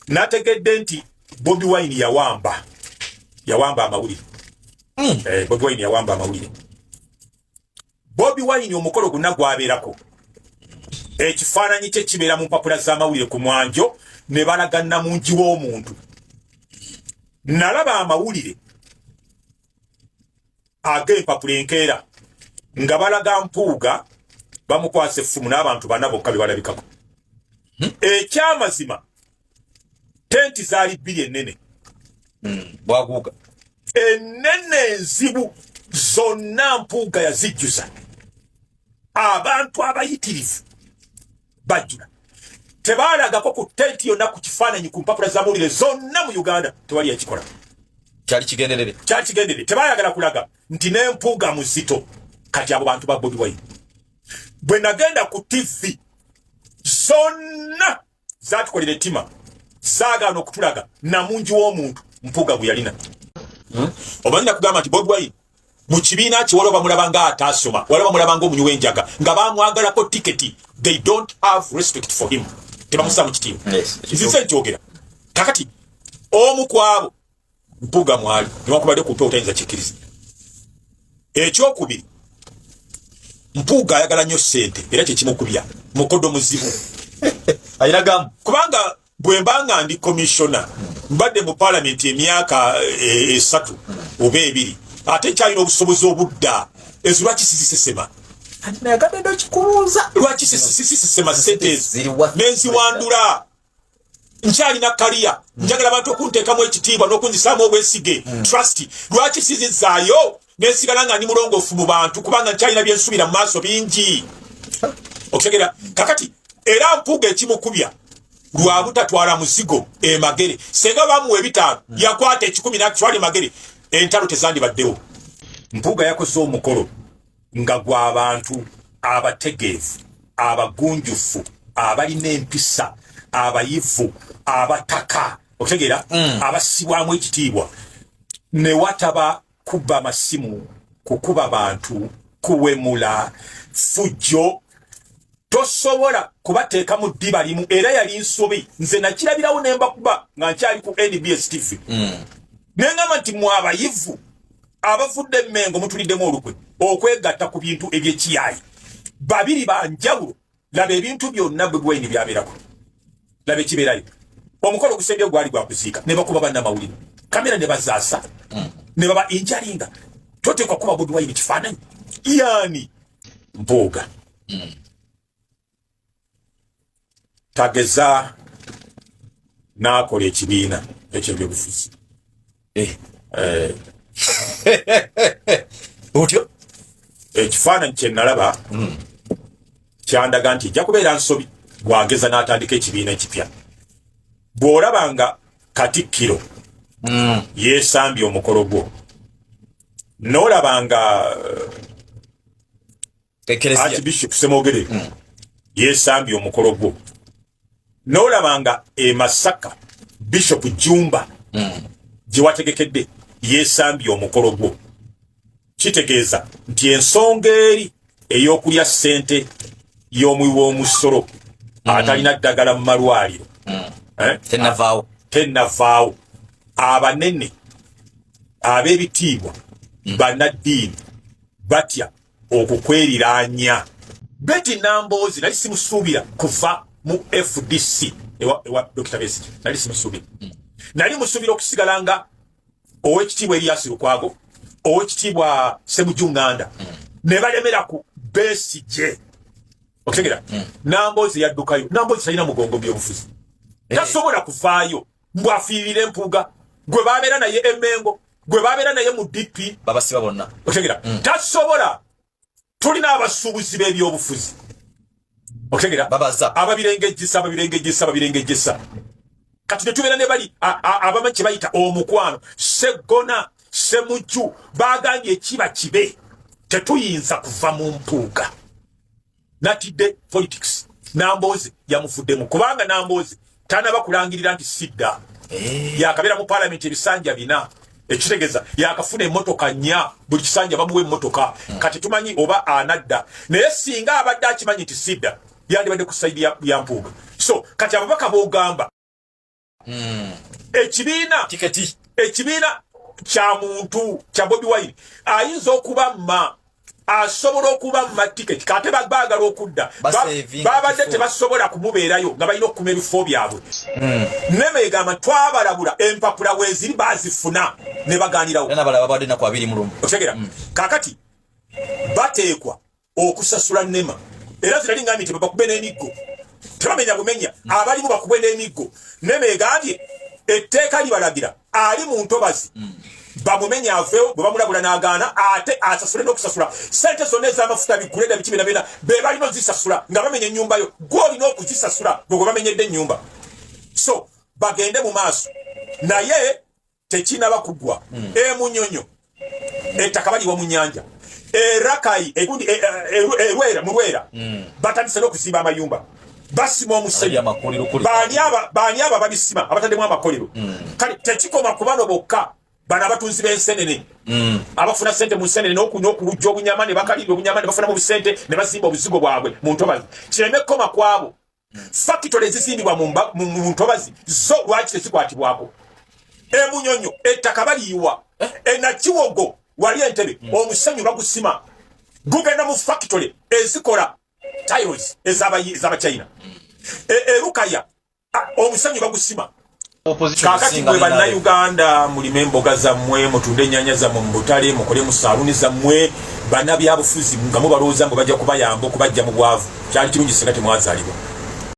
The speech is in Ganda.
Nategedde nti Bobi Wine yawamba amawulire. Bobi Wine yawamba amawulire. Bobi Wine omukolo guna gwabeerako, ekifaananyi kye kibeera mu mpapula z'amawulire ku mwanjo ne balaga namungi w'omuntu. Nalaba amawulire ag'empapula enkeera nga balaga Mpuuga bamukwasa effumu n'abantu bana bokka be balabikako. Ekyamazima, tenti zaali bbiri ennene. Bwaguuga. Ennene enzibu zonna Mpuuga yazijjuza abantu abayitirivu bajjula. Tebalagako ku tenti yonna ku kifaananyi ku mpapula z'amawulire zonna mu Uganda. Tewali yakikola. Kyali kigenderere. Kyali kigenderere. Tebayagala kulaga nti n'empuuga muzito. Kati abo bantu ba Bobi Wine. Bwe nagenda ku TV zonna zatukolera ettima, zaagaana okutulaga namungi w'omuntu Mpuuga gwe yalina. Omanyi, nakugamba nti Bobi Wine mu kibiina kye waliwo bamulaba nga ataasoma, waliwo bamulaba nga omunywi w'enjaga, nga bamwagalako tiketi. They don't have respect for him, tebamussa mu kitiibwa. Nzize nkyogera kakati, omu ku abo Mpuuga mwali, newankubadde ku mpewo tayinza kikkiriza. Ekyokubiri, Mpuuga ayagala nnyo ssente era kyekimukubya mukodo muzibu. Ayiragamu. Kubanga bwe mba nga ndi commissioner, mbadde mu palamenti emyaka 3 oba 2, ate nkyalina obusobozi obudda ezo, lwaki sizisesema? Anti nayagadde dde okikubuuza. Lwaki sisesema sente ezo? Ziri worth Nenziwandula, nkyalina kaliya, njagala abantu okunteekamu ekitiibwa n'okunzisaamu obwesige, trust. Lwaki sizizaayo nensigala nga ndi mulongoofu mu bantu? Kubanga nkyalina byensuubira mu maaso bingi, okutegera. Kakati era Mpuuga ekimukubya lwa butatwala muzigo emagere. Senga bamuwa 500, yakwata 100 nakitwala emagere, entalo tezandibaddewo. Mpuuga yakoze omukolo nga gw'abantu abategeevu, abagunjufu, abalina empisa, abayivu, abataka, okutegeera, abassibwamu ekitiibwa, ne wataba kubba amasimu, kukuba bantu, kuwemula, fujjo. Tosobola kubateeka mu ddiba limu, era yali nsobi. Nze nakirabirawo ne mbakuba nga nkyali ku NBS TV, neŋŋamba nti mwe abayivu abavudde Emmengo mutuliddemu olukwe okwegatta ku bintu ebyekiyayi. Babiri banjawulo. Laba ebintu byonna Bobi Wine byabeerako, laba ekibeerayo. Omukolo ogusembyeyo gwali gwakuziika, ne bakuba bannamawulire kamera ne bazaasa ne baba injuringa. Toteekwa kuba Bobi Wine kifaananyi yaani Mpuuga tageza n'akola ekibiina ekyebyobufuzi. Eh. Otyo. Ekifaananyi kye nalaba kyandaga nti ejja kubeera nsobi bw'ageza n'atandika ekibiina ekipya. Bw'olaba nga Katikkiro yeesambye omukolo gwo, n'olaba nga Ekereziya. Archbishop Semogere yeesambye omukolo gwo, n'olaba nga e Masaka Bishop Jumba gye wategekedde yeesambye omukolo gwo, kitegeeza nti ensonga eri ey'okulya ssente y'omuwi w'omusolo atalina ddagala mu malwaliro, eh? Tennavaawo. Tennavaawo. Abanene ab'ebitiibwa bannaddiini batya okukweriranya. Betty Namboozi nali simusuubira kuva mu FDC ewa Dr Besigye. Nali simusuubira, nali musuubira okusigala nga owekitiibwa Erias Lukwago, owekitiibwa Semujju Nganda, ne balemera ku Besigye, okutegera. Namboozi yaddukayo. Namboozi talina mugongo byobufuzi, tasobola kuvaayo mbwafiirira Empuuga gwe babeera naye Emengo, gwe babeera naye mu DP. Babasiba bonna. Otegera, tasobola. Tulina abasuubuzi b'ebyobufuzi, otegera. Babaza. Ababirengejjesa, ababirengejjesa, ababirengejjesa. Kati netubeera ne bali abamanyi kye bayita omukwano. Seggona, Semujju bagambye ekiba kibe, tetuyinza kuva mu Mpuuga. Natidde politics. Namboozi yamuvuddemu kubanga Namboozi tanaba kulangirira nti sidda. Yakabeera mu palamenti ebisanja 4, ekitegeeza yakafuna emmotoka nnya, buli kisanja bamuwa emmotoka. Kati tumanyi oba anadda, naye singa abadde akimanyi nti sidda, yandibadde ku side ya Mpuuga. So kati ababaka b'ogamba Ekibiina Tiketi. Ekibiina kya muntu, kya Bobi Wine. Ayinza okubamma, asobola okubamma tiketi. Kate baagala okudda, Basavinga babadde kifo. tebasobola kumubeerayo nga balina okukuma ebifo byabwe. NEMA egamba twabalabula, empapula weeziri bazifuna ne baganirawo. Era nabalala babadde ennaku 21. Otegera? Kakati bateekwa okusasula NEMA. Era zirali ngambye nti babakube n'emiggo, tebamenya bumenya, abalimu bakube n'emiggo. NEMA egambye etteeka libalagira ali mu ntobazi bamumenya aveewo, bwe bamulabula n'agaana, ate asasule n'okusasula sente zonna ez'amafuta, biguleda, biki, byonna byonna be balina ozisasula nga bamenya ennyumba yo. Gwe olina okuzisasula, gwe gwe bamenyedde ennyumba. So bagende mu maaso, naye tekinaba kugwa. Emunyonyo ettaka baliwa mu nnyanja erakayi egundi erwera, mu Lwera batandise n'okuzimba amayumba, basima omusenyu. Abali amakolero kuli. Baani abo ababisima, abataddemu amakolero? Kale tekikoma ku bano bokka, bano abatunzi b'ensenene abafuna sente mu nsenene n'okuwujja obunyama ne bakalirira obunyama ne bafunamu busente ne bazimba obuzigo bwabwe mu ntobazi. Kireme kukoma ku abo. Fakitole ezizimbibwa mu ntobazi zo lwaki tezikwatibwako? Emunyonyo ettaka baliyiwa, enakiwogo wali entebe omusenyu bagusima, gugenda mu fakitole ezikola tiles ez'abachina. Erukaya omusenyu bagusima. Opposition Kakati esinga mwe NRM. Bannayuganda, mulime emboga zammwe, mutunde ennyanya zammwe mu butale, mukole mu saaluuni zammwe. Bannabyabufuzi nga mubalowooza mbu bajja kubayamba okubajja mu bwavu, kyali kirungi singa temwazaalibwa.